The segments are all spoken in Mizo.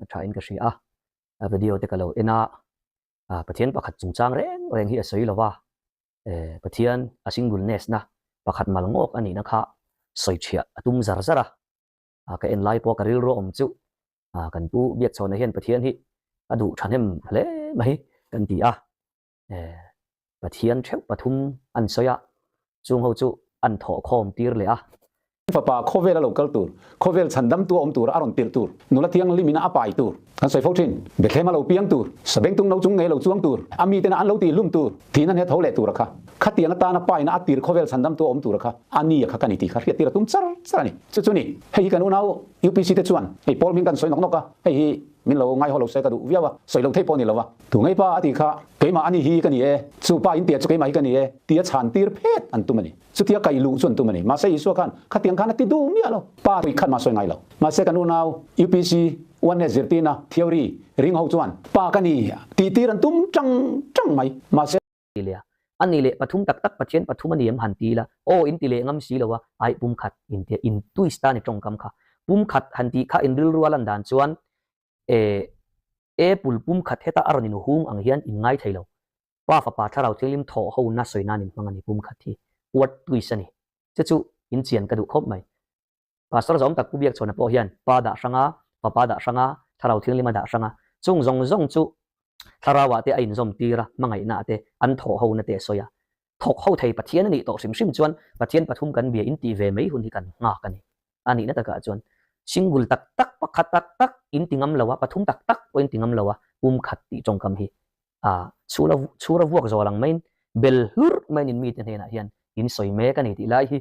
A tha in ka hria a, a video te ka lo en a, Pathian pakhat chungchang reng reng hi a sawi lo va, Pathian a singleness na pakhat mal ngawk a nihna kha sawi thiah a tum zar zar a, ka en lai pawh ka rilru awm chu kan pu Biakchhawna hian Pathian hi a duh thahnem hle mai kan ti a. Pathian theuh pathum an sawi a, chung ho chu an thawh khawm tir leh a. Fapa khawvel a lo kal tur, khawvel chhandamtu a awm tur a rawn tirh tur, nula thianghlim ina a pai tur, kan sawi fo thin, Bethlehem a lo piang tur, sabengtung no chung ngei lo chuang tur, a miten a an lo tih hlum tur, thihna hne tho leh tur a kha, khatiang atana paina a tir khawvel chhandamtu a awm tur a kha, a ni a kha ka ni tih kha hriat tir a tum char char a ni. Chu chu ni, hei hi kan unau UPC te chuan hei Paul hming kan sawi nawk nawk a, hei hi min lo ngaihaw lo se ka duh viau a, sawi lo theih pawh a ni lo a. Tu ngei pa a tih kha, Keimah a ni hi ka ni e, chu pa in tia chu keimah hi ka ni e, tia chhan tir phet an tum a ni. Chutia kaih luh chu an tum a ni. Mahse Isua khan khatiang khan a ti duh miah lo. Pa tui khat mah sawi ngai lo. Mahse kan unau UPC Oneness zirtirna, theory, ring ho chuan Pa ka ni tih tir an tum tang tang mai. Mahse. Ti leh a. A ni leh pathum tak tak Pathian pathum a ni em han ti ila, aw in ti leh ngam si lo a, aih pumkhat in tia in twist ta ni tawngkam kha. Pumkhat han tih kha in rilru a lan dan chuan E, apple pum khat heta a rawn in hung ang hian in ngai thei lo. Pa fapa thlarau thianghlim thawh ho na sawi nan in hmang a ni pum khat hi. Word twist a ni. Che chu in chian ka duh khawp mai. Pastor zawm tak Pu Biakchhawna pawh hian pa dah hrang a, fapa dah hrang a, thlarau thianghlim a dah hrang a. Chung zawng zawng chu thlarau ah te a inzawm tir a, hmangaihna ah te an thawh ho na te a sawi a. Thawk ho thei Pathian a nih tawh hrim hrim chuan Pathian pathum kan bia in tih ve mai hun hi kan nghak a ni. A nihna takah chuan single tak tak, pakhat tak tak in ti ngam lo a, pathum tak tak pawh in ti ngam lo a, pum khat tih tawngkam hi a chhura chhura vuak zawl ang maiin bel hlur maiin in mite hnenah hian in sawi mek a ni tih lai hi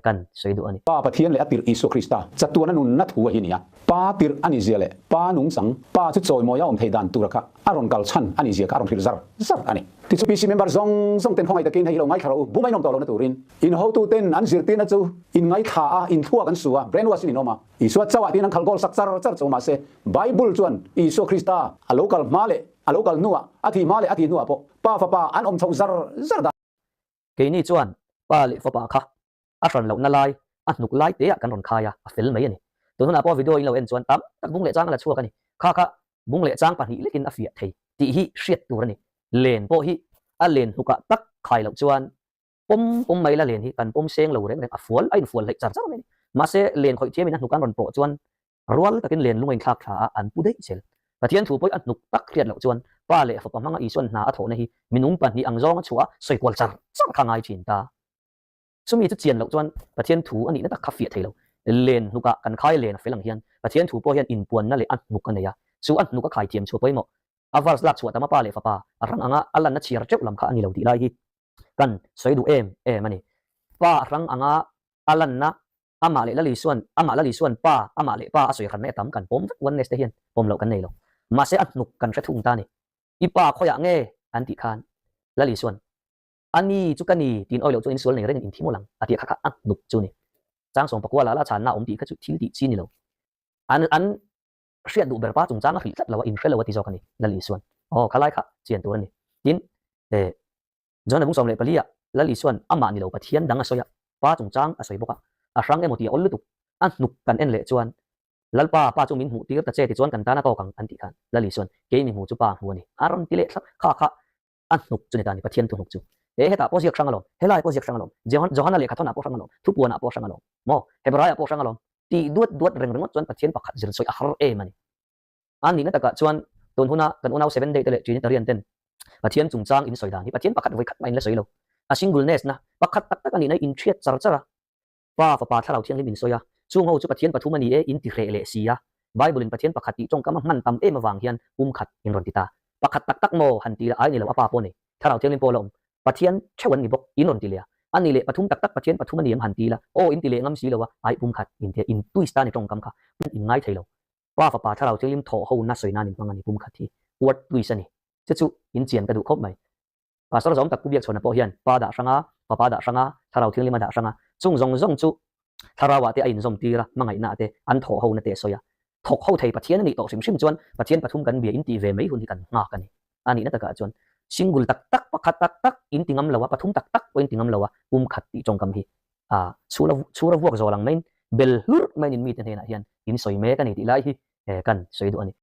kan sawi duh a ni. Pa Pathian leh a tirh Isua Krista chatuana nunna thu a hi nia. Pa tirh a ni zia leh Pa nungchang, Pa chu chawimawi a awm theih dan tura kha a rawn kal chhan a ni zia kha a rawn hrilh zar zar a ni. Tichu PC member zawng zawng ten khawngaih takin hei hi lo ngaithla rawh u, bum a inawm tawh lohna turin in hotu ten an zirtirna chu in ngaithla a, in thluak an su a, brainwash in in awm a. Isua chauhah tiin an khalh goal sak char char chu mahse Bible chuan Isua Krista a lo kal hma leh a lo kal hnuah, a thih hma leh a thih hnuah pawh Pa Fapa an awm chhoh zar zar dan. Keini chuan pa leh fapa kha a hran lohna lai, a hnuk lai teah kan rawn khai a, a fel mai a ni. Tun hunah pawh video in lo en chuan tam tak bung leh chang a la chhuak a ni. Kha kha bung leh chang pahnih lekin a fiah thei tih hi hriat tur a ni. Len pawh hi a len hnukah tak khai loh chuan pawm pawm mai la len hi kan pawm seng lo reng reng, a fual a infual hleih char char mai a ni. Mahse len khawih thiamin a hnuk an rawn pawh chuan Rual takin len lung a inthlak thla a, an pu daih zel. Pathian thu pawih a hnuk tak hriat loh chuan Pa leh Fapa hmanga Isuan hna a thawhna hi minung pahnih ang zawnga chhuah a sawi kual char char kha ngai thin ta. Chumi chu chian loh chuan Pathian thu a nihna tak kha fiah thei lo. Len hnukah kan khai len a fel ang hian Pathian thu pawh hian inpuanna leh a hnuk a nei a, chu a hnuk a khai thiam chhuah pawimawh. A verse lak chhuah tam a Pa leh Fapa a rang anga a lanna chhiar teuh lam kha a ni lo tih lai hi kan sawi duh em em a ni. Pa a rang anga a lanna Amah leh Lalisuan, amah Lalisuan pa, amah leh pa a sawi hranna e tam kan pawm vek oneness te hian pawm loh kan nei lo. Mahse a hnuk kan hre thung ta ni. I pa khawiah nge an tih khan Lalisuan, A ni chu ka ni tiin awi loh chuan insual nei rengin inthi mawl ang a tih kha kha a hnuk chu ni. Chang sawm pakua la la chhanna awm tih kha chu thil tih chi ni lo. An an hriat duh ber pa chungchang a hrilh tlat lo a, inhre lo a ti zawk a ni Lalisuan. Aw khalai kha chian tur a ni. Tin, eh. John 14 ah Lal Isuan amah ni lo Pathian dang a sawi a, Pa chungchang a sawi bawk a, a hrang emaw tih a awl lutuk. A hnuk kan en leh chuan Lalpa, Pa chu min hmuh tir ta che tichuan kan tan a tawk ang an tih khan Lal Isuan kei mi hmu chu Pa hmu a ni. A rawn ti leh thlap kha kha a hnuk chu ni ta ni Pathian thu hnuk chu. He hetah pawh ziak hrang alawm, helai pawh ziak hrang alawm, Johana lehkhathawnah pawh hrang alawm, thupuanah pawh hrang alawm, maw Hebraiah pawh hrang alawm tih duat duat reng ringawt chuan Pathian pakhat zir sawi a har em a ni. A nihna takah chuan tun huna kan unau Seven Day te leh Trinitarian ten Pathian chungchang in sawi dan hi Pathian pakhat vawi khat mah in la sawi lo. A singleness na pakhat tak tak a nihna hi in thiat char char a. Pa, Fapa, Thlarau Thianghlim in sawi a, chung ho chu Pathian pathum a ni e in ti hreh leh si a. Bible in Pathian pakhat tih tawngkam a hman tam em avang hian pum khat in rawn ti ta. Pakhat tak tak maw han ti la ai ni lo a Pa pawh nei, Thlarau Thianghlim pawh la awm. Pathian theuh an ni bawk in rawn ti leh a. A ni leh pathum tak tak Pathian pathum a ni em han ti la aw in ti leh ngam si lo a, ai pum khat in tia in twist ta ni tawngkam kha in ngai thei lo. Pa fapa thlarau thianghlim thawh ho na sawi nan in hmang a ni pum khat hi word twist a ni. Che chu in chian ka duh khawp mai. Pastor zawm tak Pu Biakchhawna pawh hian Pa dah hrang a, Fapa dah hrang a, Thlarau Thianghlim a dah hrang a, chung zawng zawng chu Thlarau ah te a inzawm tir a, hmangaihna ah te an thawh ho na te a sawi a. Thawk ho thei Pathian a nih tawh hrim hrim chuan Pathian pathum kan bia in tih ve mai hun hi kan nghak a ni. A nihna takah chuan single tak tak, pakhat tak tak in ti ngam lo a, pathum tak tak pawh in ti ngam lo a, pum khat tih tawngkam hi a chhura chhura vuak zawl ang maiin bel hlur maiin in mite hnenah hian in sawi mek a ni tih lai hi kan sawi duh a ni.